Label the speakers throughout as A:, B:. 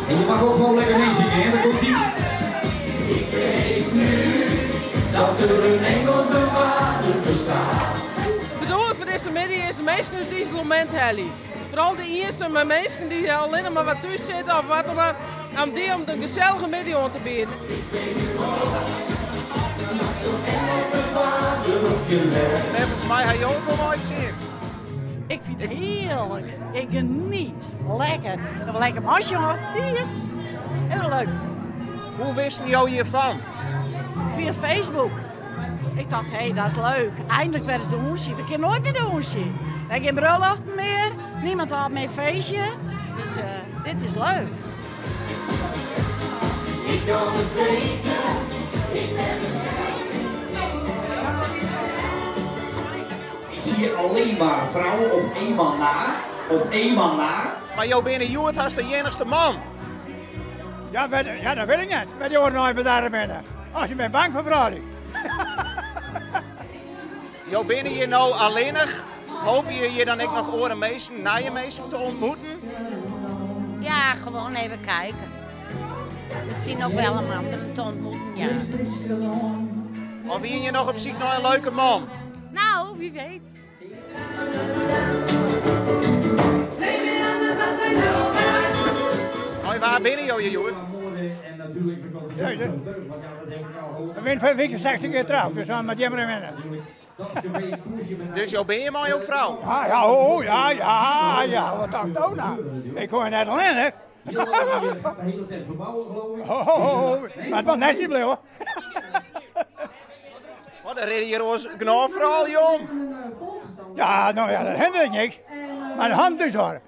A: En je mag ook gewoon lekker meezingen, hè? Daar komt ie. Ik weet nu dat er een engelbewaarder bestaat.
B: De bedoeling fan dizze middei is de minsken út it isolemint helje. Foaral de iensame minsken dy't allinnich mar wat thús sitte of wat dan mar, om dy om in gesellige middei oan te bieden.
C: Neffens my ha jo it wol nei it sin.
D: Ik fyn it hearlik. Ik geniet. Lekker. Noch lekker meisjonge. Yes. Hiel leuk.
C: Hoe wisten jo hjirfan?
D: Fia Facebook. Ik tocht, hé, dat is leuk. Eindelijk wer ris dûnsje. We kinne noait mear dûnsje. Wer gjin brulloften mear. Niemand hâldt mear feestje. Dus eh, dit is leuk.
A: Ik kan het weten, ik ben mezelf. Ik zie alleen maar vrouwen op één man na. Op één man na.
C: Mar jo binne hjoed hast de iennichste man.
E: Ja, ja, dat wit ik net. Wêr't dy oaren nei bedarre binne. Ach, je bent bang foar froulju.
C: Jo binne hjir no allinnich. Hoopje je hjir dan ek noch oare minsken, nije minsken te ontmoeten?
F: Ja, gewoon even kijken. Misschien ook wel om anderen te ontmoeten, ja.
C: Of wiene je noch op syk nei in leuke man?
F: Nou, wie weet.
C: Mei wa binne jo hjir hjoed?
E: We binne foar wike 16 kear troud, dus dan moat jimmer winne.
C: Dus jo binne hjir mei jo frou?
E: Ja, ja, oh, ja, ja, ja, wat dacht do nou? Ik kom net allinnich. Ho, ho, ho, mar it moat netsjes bliuwe.
C: Oh, der rinne hjir oars genôch froulju om.
E: Ja, no ja, dat hinderet niks. Mar de hand dus hoor.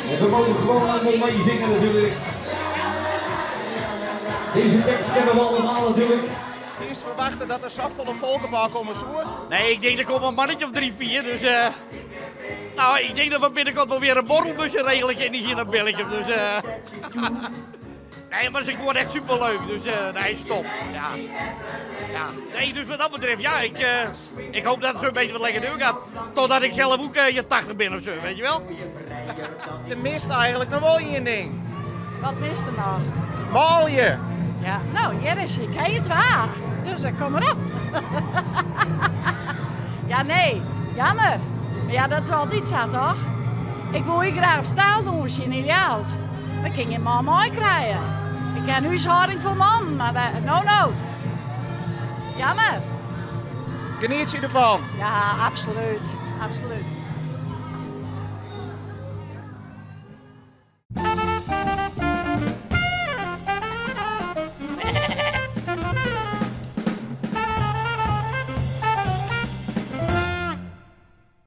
A: En we mogen gewoon allemaal meezingen natuurlijk. Deze tekst kennen we allemaal natuurlijk.
C: Hiest ferwachte dat der safolle folk op ôf komme soe?
G: Nee, ik denk der komt in mannetje of drie, vier. Dus uh, nou, ik denk dat we binnenkort wel weer een borrelbusje regelen kunnen hier naar Billikum. Dus, uh, nee, maar het is gewoon echt superleuk. Dus uh, nee, stop. Ja. Ja. Nee, dus wat dat betreft, ja, ik, ik hoop dat het zo'n beetje wat lekker deur gaat. Totdat ik zelf ook je 80 ben of zo, weet je wel.
C: Der mist eigenlijk noch wol ien ding.
D: Wat mist der noch?
C: Manlju.
D: Ja, no, hjir is ik ha hjir twa. Dus eh, kom mar op. ja, nee, jammer. Mar ja, dat is altyd sa, toch? Ik wol hjir graach op styl dûnsje yn Ljouwert. Mar ik kin gjin man mei krije. Ik ha in húshâlding fol mannen, mar eh, no, no. Jammer.
C: Geniet je ervan?
D: Ja, absoluut. Absoluut.